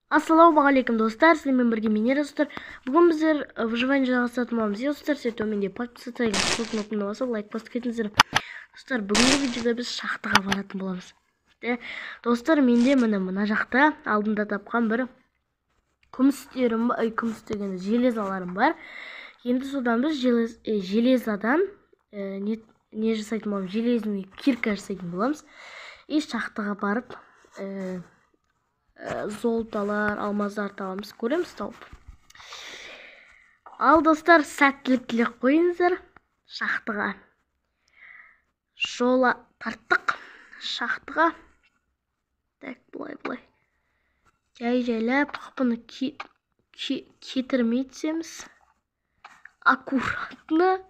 Ассалаумағалейкум, достар! Сіздермен бірге мен, достар. Бүгін біздер выживание жалғастыратын боламыз. Достар, сіздер төменде подписаться, қызыл кнопканы басып, лайк басып кетіңіздер. Достар, бүгінгі видеода біз шахтаға баратын боламыз. Достар, менде міне мына жақта алдында тапқан бір күмістерім, ай, күміс деген железаларым бар. Енді содан біз железадан не жасайтын боламыз? Железный кирка жасайтын боламыз. И шахтаға барып золоталар, алмаздар табамыз, көреміз тауып. Ал, достар, сәттілік тілеп қойыңыздар. Шахтаға жола тарттық, шахтаға. Так, былай, былай, жай жайлап, қапыны кетірмей түсеміз, аккуратно,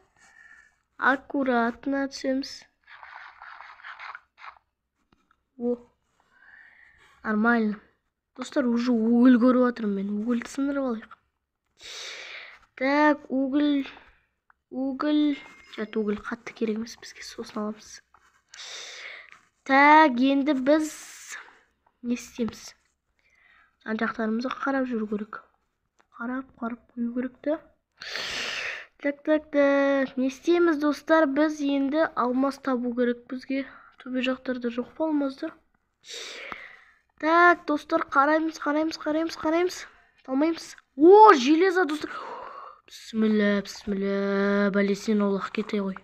аккуратно түсеміз. О, нормально, достар, уже уголь көріп жатырмын мен. Угольді сындырып алайық. Так, уголь, уголь, жарайды, уголь қатты керек емес бізге, сосын аламыз. Так, енді біз не істейміз? Жан жақтарымызға қарап жүру керек, қарап, қарап қою керек та. Так, так, так, не істейміз, достар? Біз енді алмаз табу керек бізге. Төбе жақтарда жоқ па алмаздар? Так, достар, қараймыз, қараймыз, қараймыз, қараймыз, талмаймыз. О, железо, достар! Бісміллә, бісміллә, бәлесінен аулақ кете ғой.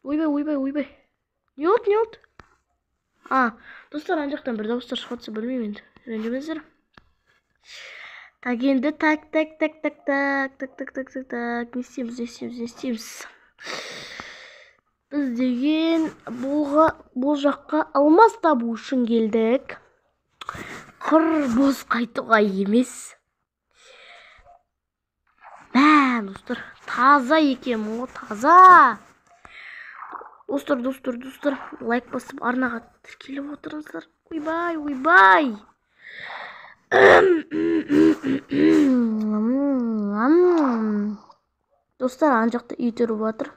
Ойбай, ойбай, ойбай, не болды, не болды? А, достар, ана жақтан бір дауыстар шығып жатса, білмеймін енді, ренжімеңіздер. Так, енді, так, так, так, так, так, так, так, так, так, так, не істейміз, не істейміз, не істейміз? Біз деген бұл жаққа алмаз табу үшін келдік, құр бос қайтуға емес. Мә, достар, таза екенмін ғой, таза. Достар, достар, достар, лайк басып, арнаға тіркеліп отырыңыздар. Ойбай, ойбай. Достар, ана жақта ит үріп жатыр,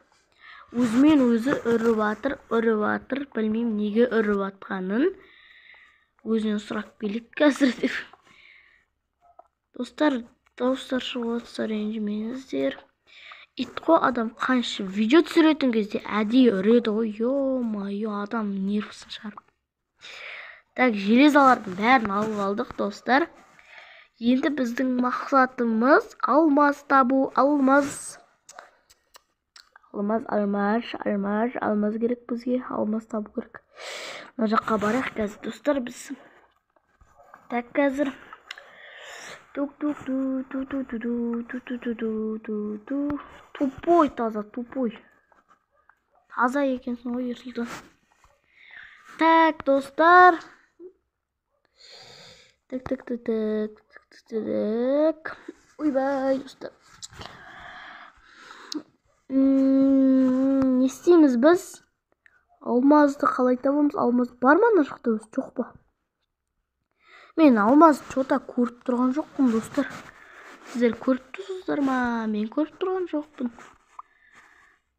өзімен өзі үріп жатыр, үріп жатыр. Білмеймін неге үріп жатқанын, өзінен сұрап келейік қазір деп. Достар, дауыстар шығып жатса, ренжімеңіздер, ит қой. Адам қанша видео түсіретін кезде әдейі үреді ғой, ё-моё, адам нервысын шығарып. Так, железалардың бәрін алып алдық, достар. Енді біздің мақсатымыз алмаз табу. Алмаз, алмаз, алмаз, алмаз, алмаз керек бізге, алмаз табу керек. Мына жаққа барайық қазір, достар, біз. Так, қазір тук тук ту ту ту ту ту ту ту ту ту ту. Тупой, таза тупой, таза екенсің ғой, Ерсұлтан. Так, достар, так, так, так, так, так, так, ойбай, достар, не істейміз біз? Алмазды қалай табамыз? Алмаз бар ма ана жақта өзі, жоқ па? Мен алмаз че-то көріп тұрған жоқпын, достар. Сіздер көріп тұрсыздар ма? Мен көріп тұрған жоқпын.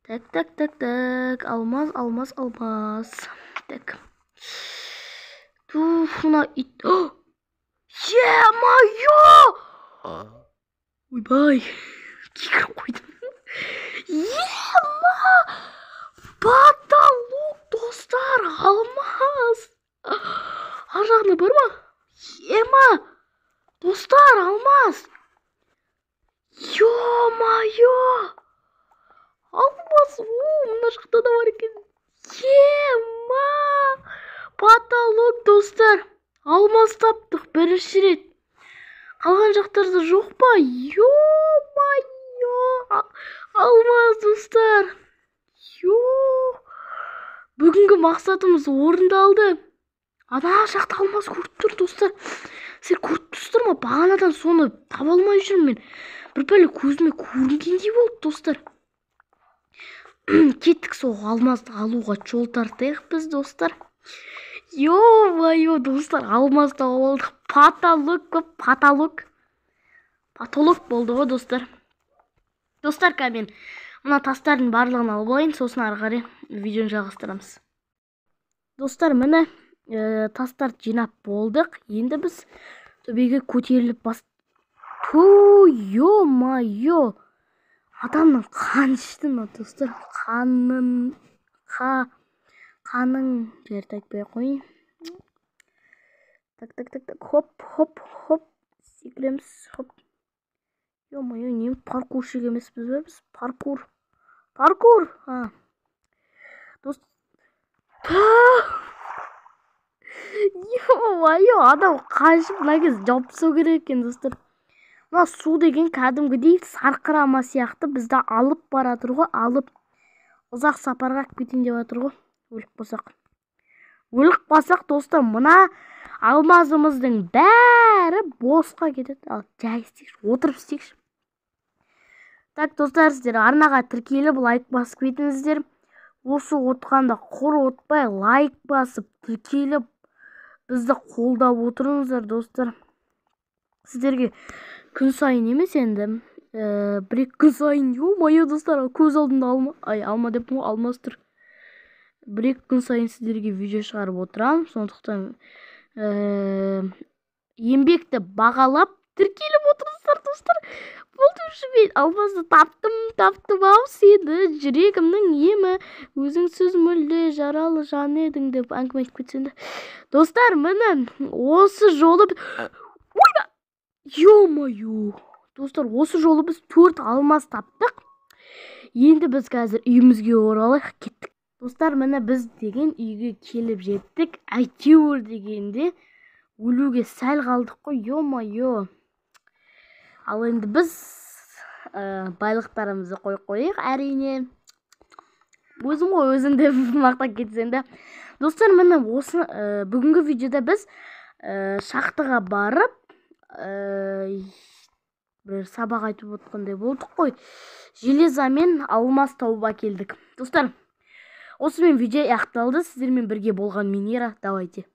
Так, так, так, так, алмаз, алмаз, алмаз. Так, туф, мына ит. Е-мое, ойбай, кекіріп қойдым. Ема, потолок, достар, алмаз ар жағында бар ма? Ема, достар, алмаз! Ё-моё, алмаз! У, мына жақта да бар екен. Ема, потолок, достар, алмаз таптық бірінші рет. Қалған жақтарда жоқ па? Ё-моё, алмаз, достар! Ё, бүгінгі мақсатымыз орындалды. Ана жақта алмаз көріп тұр, достар. Сіздер көріп тұрсыздар ма? Бағанадан соны таба алмай жүрмін мен. Бір пәле көзіме көрінгендей болды, достар. Кеттік, сол алмазды алуға жол тартайық біз, достар. Ё-моё, достар, алмаз тауып алдық. Потолок көп, потолок, потолок болды ғой, достар. Достар, қазір мен мына тастардың барлығын алып алайын, сосын ары қарай видеоны жалғастырамыз. Достар, міне, тастарды жинап болдық. Енді біз Төбеге көтеріліп бас. Ту, ё-моё, адамның қаны ішті мына, достар. Қанын қаның жерді айтпай ақ қояйын. Так, так, так, так, хоп, хоп, хоп, секіреміз, хоп. Ё-моё, не паркурщик емеспіз бе біз? Паркур, паркур. А, дос, ё-моё, адам қашып мына кез жауып тастау керек екен, достар. Мына су деген кәдімгідей сарқырама сияқты бізді алып бара жатыр ғой, алып ұзақ сапарға алып кетейін деп жатыр ғой. Өліп қалсақ, өліп қалсақ, достар, мына алмазымыздың бәрі босқа кетеді. Ал жай істейікші, отырып істейікші. Так, достар, сіздер арнаға тіркеліп, лайк басып кетіңіздер. Осы отқанда құр отпай, лайк басып, тіркеліп, бізді қолдап отырыңыздар, достар. Сіздерге күн сайын емес енді, 1-2 күн сайын. Ё-моё, достар, көз алдымда алма, ай, алма деппін ғой, алмаз тұр. 1-2 күн сайын сіздерге видео шығарып отырамын, сондықтан еңбекті бағалап, тіркеліп отырыңыздар, достар. Болды, уже мен алмазды таптым, таптым ау сені, жүрегімнің емі, өзіңсіз мүлде жаралы жан едің деп әңгіме айтып кетсем де. Достар, міне, осы жолы, ойба, ё-моё, достар, осы жолы біз төрт алмаз таптық. Енді біз қазір үйімізге оралайық, кеттік. Достар, міне, біз деген үйге келіп жеттік. Әйтеуір дегенде өлуге сәл қалдық қой, ё-моё. Ал енді біз байлықтарымызды қойып қояйық, әрине. Өзім ғой өзім деп мақтап кетсең де. Достар, міне, осы бүгінгі видеода біз шахтаға барып, бір сабақ айтып отқандай болдық қой, железо мен алмаз тауып әкелдік. Достар, осымен видео аяқталды. Сіздермен бірге болған Минера. Давайте.